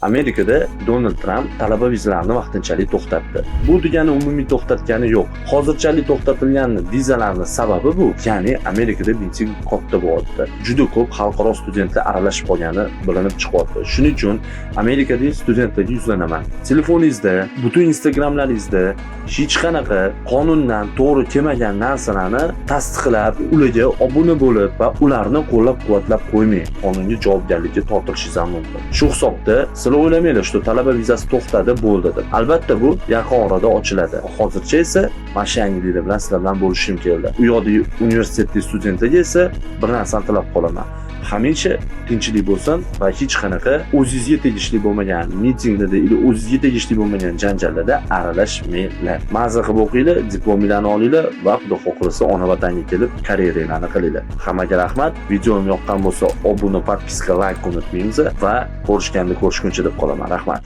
Amerikada Donald Tramp talaba vizalarini vaqtinchalik to'xtatdi. Bu degani umumiy to'xtatgani yo'q. Hozirchalik to'xtatilgan vizalarni sababi bu, ya'ni Amerikada miting katta bo'lyapti. Juda ko'p xalqaro studentlar aralashib qolgani bilinib chiqyapti. Shuning uchun Amerikadagi studentlarga yuzlanaman. Telefoningizda, butun Instagramlaringizda hech qanaqa qonundan to'g'ri kelmagan narsalarni tasdiqlab, ularga obuna bo'lib va ularni qo'llab-quvvatlab qo'ymang. Qonunga javobgarlikka tortilishingiz ham mumkin. Shu hisobda sizlar o'ylamanglar, что talaba vizasi to'xtadi, bo'ldi deb. Albatta, bu yaqin orada ochiladi. Hozircha esa mana shu yangiliklar bilan sizlar bilan bo'lishim keldi. U yoqdagi universitetdagi studentlarga esa bir narsani tilab qolaman. Hamisha tinchlik bo'lsin va hech qanaqa o'zingizga tegishli bo'lmagan mitinglarda или o'zizga tegishli bo'lmagan janjallarda aralashmanglar. Maza qilib o'qinglar, diplominglarni olinglar va, Xudo xohlasa, ona vatanga kelib karyeranglarni qilinglar. Hammaga rahmat. Videom yoqqan bo'lsa, obuna, подписка, layk unutmaymiz va ko'rishganda ko'rishguncha deb qolaman. Rahmat.